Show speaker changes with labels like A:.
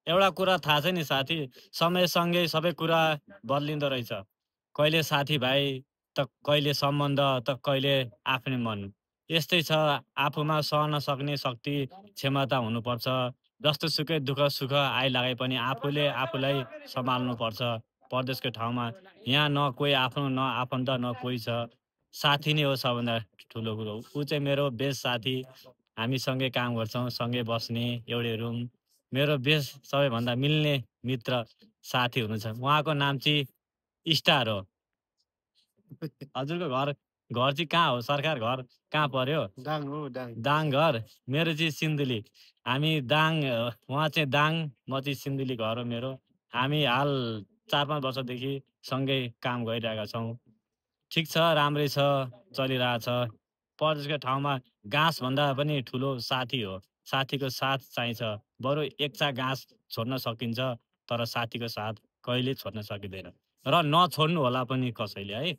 A: एउटा कुरा थाहा छ नि साथी, समयसँगै सबै कुरा बदलिँदो रहेछ। कहिले साथीभाइ, त कहिले सम्बन्ध, त कहिले आफ्नै मन। यस्तै छ, आफूमा सहन सक्ने शक्ति, क्षमता हुनुपर्छ। जस्तोसुकै दुःख सुख आइलागे पनि आफूले आफूलाई सम्हाल्नुपर्छ। परदेशको ठाउँमा यहाँ न कोही आफ्नो, न आफन्त, न कोही छ। साथी नै हो सबभन्दा ठुलो कुरो। ऊ चाहिँ मेरो बेस्ट साथी। हामी सँगै काम गर्छौँ, सँगै बस्ने, एउटै रुम। मेरो बेस्ट सबैभन्दा मिल्ने मित्र साथी हुनुहुन्छ। उहाँको नाम चाहिँ स्टार हो। हजुरको घर घर चाहिँ कहाँ हो? सरकार घर कहाँ पर्यो?
B: दाङ हो दाङ।
A: दाङ घर। मेरो चाहिँ सिन्धुली। हामी दाङ, उहाँ चाहिँ दाङ, म चाहिँ सिन्धुली घर हो मेरो। हामी हाल 4-5 वर्षदेखि सँगै काम गरिरहेका छौँ। ठिक छ, राम्रै छ, चलिरहेछ। परदेशको ठाउँमा घाँसभन्दा पनि ठुलो साथी हो। साथीको साथ चाहिन्छ। बरु एक चा घाँस छोड्न सकिन्छ, तर साथीको साथ कहिल्यै छोड्न सकिँदैन। र नछोड्नु होला पनि कसैले है।